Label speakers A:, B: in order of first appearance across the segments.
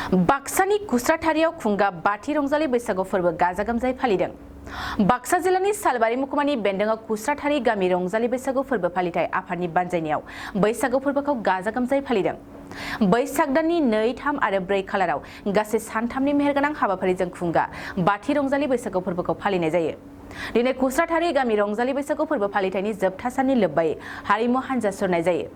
A: बाक्सानि कुस्राथारियाव खुंगा बाथि रंजालि बैसागु फोरबो गाजा गोमजायै फालिदों। बाक्सा जिल्लानि सालबारि महकुमानि बेन्दोंआव कुस्राथारि गामि रंजालि बैसागु फोरबो फालिथाय आफादनि बानजायनायाव बैसागु फोरबोखौ गाजा गोमजायै फालिदों। बैसाग दाननि 2, 3 आरो 4 खालाराव गासै सानथामनि मेहेरगोनां हाबाफारिजों खुंगा बाथि रंजालि बैसागु फोरबोखौ फालिनाय जायो। दिनै कुस्राथारि गामि रंजालि बैसागु फोरबो फालिथायनि जोबथा साननि लोब्बायै हारिमु हान्जा सुरनाय जायो।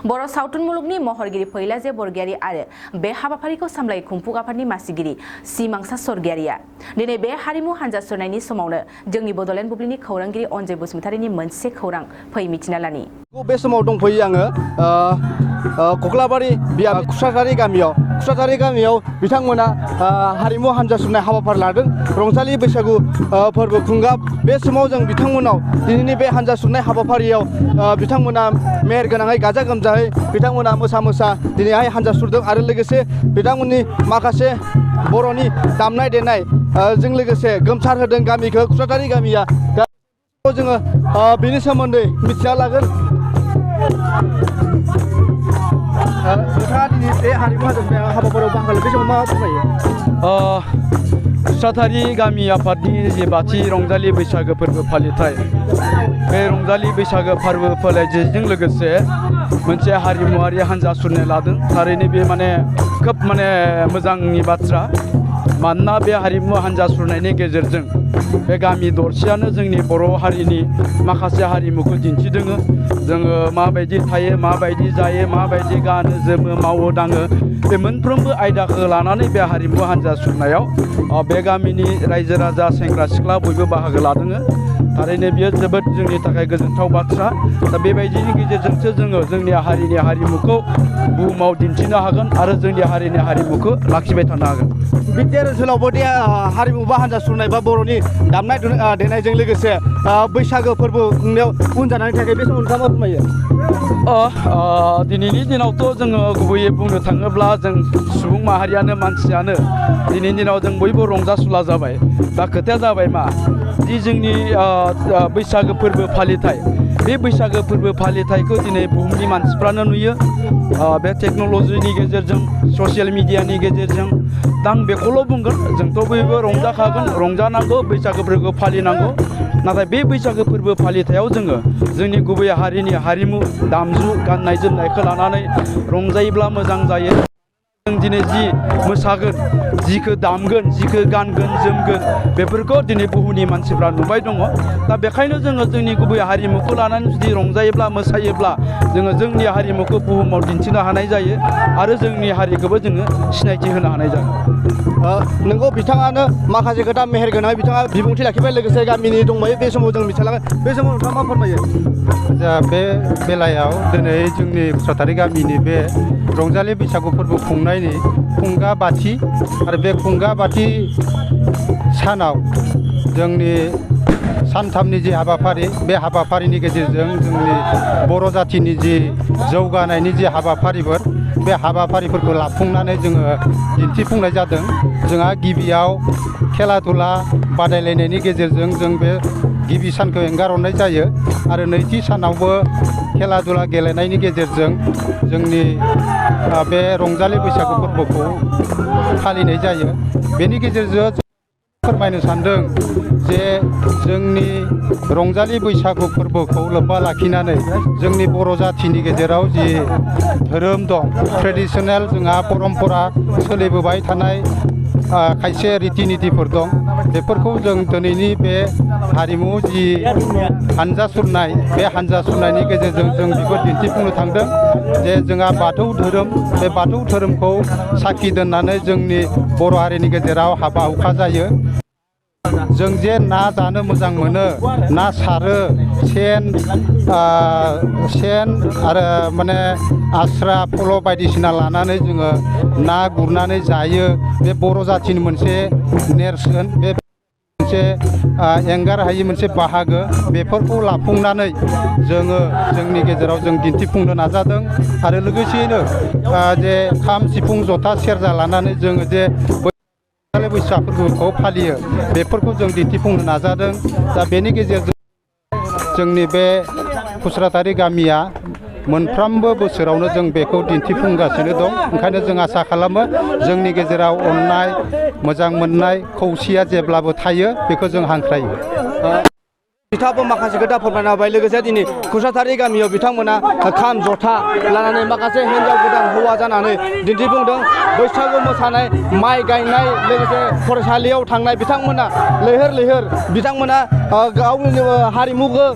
A: बर' सावथुन मुलुगनि महरगिरि फैलाजे बरगयारी आरो बे हाबाफारिखौ सामलाय खुंफुं आफादनि मासिगिरि सिमांसा सरगयारीया दिनै बे हारिमु हान्जा सुरनायनि समावनो जोंनि बड'लेण्ड बुब्लिनि खौरांगिरि अनजय बसुमतारीनि मोनसे खौरां फै मिथिना लानि।
B: बे समाव दंफैयो आङो कक्लाबारि कुस्राथारि गामियाव बिथांमोना हारिमु हान्जा सुरनाय हाबाफारि लादों। रंजालि बैसागु फोरबो खुंगा बे समाव जों बिथांमोनाव दिनैनि बे हान्जा सुरनाय हाबाफारियाव बिथांमोना मेहेरगोनाङै गाजा गोमजायै बिथांमोना मोसा दिनैहाय हान्जा सुरदों आरो लोगोसे बिथांमोननि माखासे बर'नि दामनाय देनाय जों लोगोसे गोमसार होदों गामिखौ। कुस्राथारि गामिया जोङो बेनि सोमोन्दै मिथिना लागोन। नोंथाङा दिनै बे हारिमु हाबाफारियाव बाहागो बे समाव मा फोरमायो?
C: कुस्राथारि गामि आफादनि जे बाथि रंजालि बैसागो फोरबो फालिथाय, बे रंजालि बैसागो फोरबो फालिथायजों लोगोसे मोनसे हारिमुवारि हान्जा सुरनो लादों। थारैनो बे खोब मोजांनि बाथ्रा। मानोना बे हारिमु हान्जा सुरनायनि गेजेरजों बे गामि दरसेयानो जोंनि बर' हारिनि माखासे हारिमुखौ दिन्थिदों। जोङो माबायदि थायो, माबायदि जायो, माबायदि गानो जोमो, मावो दाङो, बे मोनफ्रोमबो आयदाखौ लानानै बे हारिमु हान्जा सुरनायाव बे गामिनि रायजो राजा सेंग्रा सिख्ला बयबो बाहागो लादों। थारैनो बियो जोबोद जोंनि थाखाय गोजोनथाव बाथ्रा। दा बेबायदिनि गेजेरजोंसो जोङो जोंनि हारिनि हारिमुखौ बुहुमाव दिन्थिनो हागोन आरो जोंनि हारिनि हारिमुखौ लाखिबाय थानो हागोन।
B: बिटिआर ओनसोलावबो हारिमु बा हान्जा सुरनाय बा बर'नि दामनाय देनायजों लोगोसे बैसागो फोरबो खुंनायाव उन जानानै थाखाय बे समाव नोंथाङा मा फोरमायो?
C: दिनैनि दिनावथ' जोङो गुबैयै बुंनो थाङोब्ला जों सुबुं माहारियानो मानसियानो दिनैनि दिनाव जों बयबो रंजासुला जाबाय। दा खोथाया जाबाय मा दि जोंनि बैसागो फोरबो फालिथाय, बे बैसागो फोरबो फालिथायखौ दिनै बुहुमनि मानसिफ्रानो नुयो। बे टेक्न'लजिनि गेजेरजों, ससियेल मिडियानि गेजेरजों। दा आं बेखौल' बुंगोन, जोंथ' बयबो रंजाखागोन, रंजानांगौ, बैसागो फोरबोखौ फालिनांगौ। नाथाय बे बैसागो फोरबो फालिथायाव जोङो जोंनि गुबै हारिनि हारिमु दामजु गाननाय जोमनायखौ लानानै रंजायोब्ला मोजां जायो। जों दिनै जि मोसागोन, जिखौ दामगोन, जिखौ गानगोन जोमगोन, बेफोरखौ दिनै बुहुमनि मानसिफ्रा नुबाय दङ। दा बेखायनो जोङो जोंनि गुबै हारिमुखौ लानानै जुदि रंजायोब्ला मोसायोब्ला जोङो जोंनि हारिमुखौ बुहुमाव दिन्थिनो हानाय जायो आरो जोंनि हारिखौबो जोङो सिनायथि होनो हानाय जागोन।
B: नोंगौ, बिथाङानो माखासे खोथा मेहेरगोनाङै बिथाङा बिबुंथि लाखिबाय। लोगोसे गामिनि दंबायो, बे समाव जों मिथिलाङो। बे समाव नोंथाङा मा फोरमायो?
D: बे बेलायाव दिनै जोंनि कुस्राथारि गामिनि बे रंजालि बैसागु फोरबो खुंनायनि खुंगा बाथि आरो बे खुंगा बाथि सानाव जोंनि सानथामनि जि हाबाफारि, बे हाबाफारिनि गेजेरजों जोंनि बर' जाथिनि जि जौगानायनि जि हाबाफारिफोर, बे हाबाफारिफोरखौ लाफुंनानै जोङो दिन्थिफुंनाय जादों। जोंहा गिबियाव खेला दुला बादायलायनायनि गेजेरजों जों बे गिबि सानखौ एंगारहरनाय जायो आरो नैथि सानावबो खेला दुला गेलेनायनि गेजेरजों जोंनि बे रंजालि बैसागु फोरबोखौ फालिनाय जायो। बेनि गेजेरजों फोरमायनो सानदों जे जोंनि रंजालि बैसागु फोरबोखौ लोब्बा लाखिनानै जोंनि बर' जाथिनि गेजेराव जि धोरोम दं, ट्रेडिसनेल जोंहा परम्परा सोलिबोबाय थानाय खायसे रिति नितिफोर दं, बेफोरखौ जों दिनैनि बे हारिमु जि हान्जा सुरनाय, बे हान्जा सुरनायनि गेजेरजों जों बेखौ दिन्थिफुंनो थांदों जे जोंहा बाथौ धोरोम, बे बाथौ धोरोमखौ साखि दोननानै जोंनि बर' हारिनि गेजेराव हाबा हुखा जायो। जों जे ना जानो मोजां मोनो, ना सारो, सेन आरो आस्रा फल' बायदिसिना लानानै जोङो ना गुरनानै जायो। बे बर' जाथिनि मोनसे नेरसोन, बे मोनसे एंगार हायि मोनसे बाहागो। बेफोरखौ लाफुंनानै जोङो जोंनि गेजेराव जों दिन्थिफुंनो नाजादों आरो लोगोसेयैनो जे खाम सिफुं जथा सेरजा लानानै जोङो जे बैसागु फोरबोखौ फालियो, बेफोरखौ जों दिन्थिफुंनो नाजादों। दा बेनि गेजेरजों जोंनि बे कुस्राथारि गामिया मोनफ्रोमबो बोसोरावनो जों बेखौ दिन्थिफुंगासिनो दं। ओंखायनो जों आसा खालामो जोंनि गेजेराव अननाय मोजां मोननाय खौसेया जेब्लाबो थायो बेखौ जों हांख्रायो।
B: बिथाङाबो माखासे खोथा फोरमायना होबाय। लोगोसे दिनै खुसाथारि गामियाव बिथांमोना खाम जथा लानानै माखासे हिन्जाव गोदान हौवा जानानै दिन्थिफुंदों। बैसागु मोसानाय, माइ गायनाय, लोगोसे फरायसालियाव थांनाय बिथांमोना लैहोर लैहोर बिथांमोना गावनि हारिमुखौ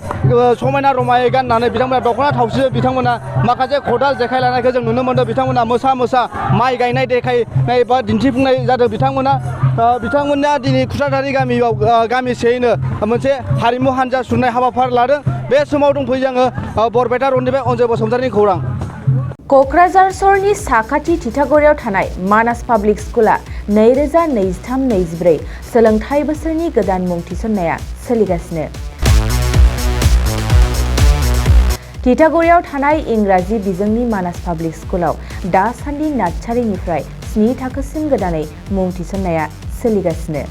B: समायना रमायै गाननानै बिथांमोना दख'ना थावसि बिथांमोना माखासे खदाल जेखाइ लानायखौ जों नुनो मोन्दों। बिथांमोना मोसा मोसा माइ गायनाय देखायनाय बा दिन्थिफुंनाय जादों। बिथांमोना दिनै खुसाथारि गामियाव गामिसेयैनो मोनसे हारिमु हान्जा सुरनाय हाबाफारि लादों। बे समाव दंफैयो आङो बरपेटा रडनिफ्राय अनजय बसुमतारिनि खौरां।
A: क'क्राझार सहरनि साखाथि तितागुरियाव थानाय मानास पाब्लिक स्कुला 2023-24 सोलोंथाइ बोसोरनि गोदान मुं थिसननाया सोलिगासिनो। तितागुरियाव थानाय इंराजि बिजोंनि मानास पाब्लिक स्कुलाव दासान्दि नार्सारिनिफ्राय 7 थाखोसिम गोदानै मुं थिसननाया सोलिगासिनो।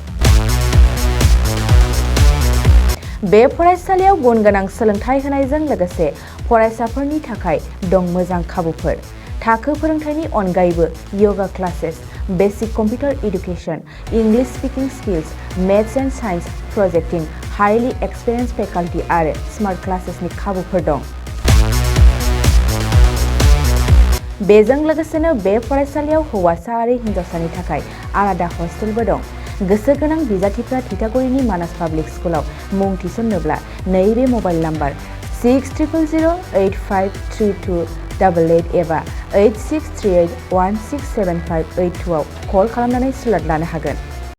A: बे फरायसालियाव गुन गोनां सोलोंथाइ होनायजों लोगोसे फरायसाफोरनि थाखाय दं मोजां खाबुफोर। थाखो फोरोंथायनि अनगायैबो yoga classes, basic computer education, English speaking skills, maths and science projecting, highly experience faculty आरो स्मार्ट क्लासेसनि खाबुफोर दं। बेजों लोगोसेनो बे फरायसालियाव हौवासा आरो हिन्जावसानि थाखाय आलादा हस्टेलबो दं। गोसो गोनां बिजाथिफ्रा तितागुरिनि मानास पाब्लिक स्कुलाव मुं थिसन्नोब्ला नैबे मबाइल नाम्बार 6000853288 एबा 8638167582 आव कल खालामनानै स्लट लानो हागोन।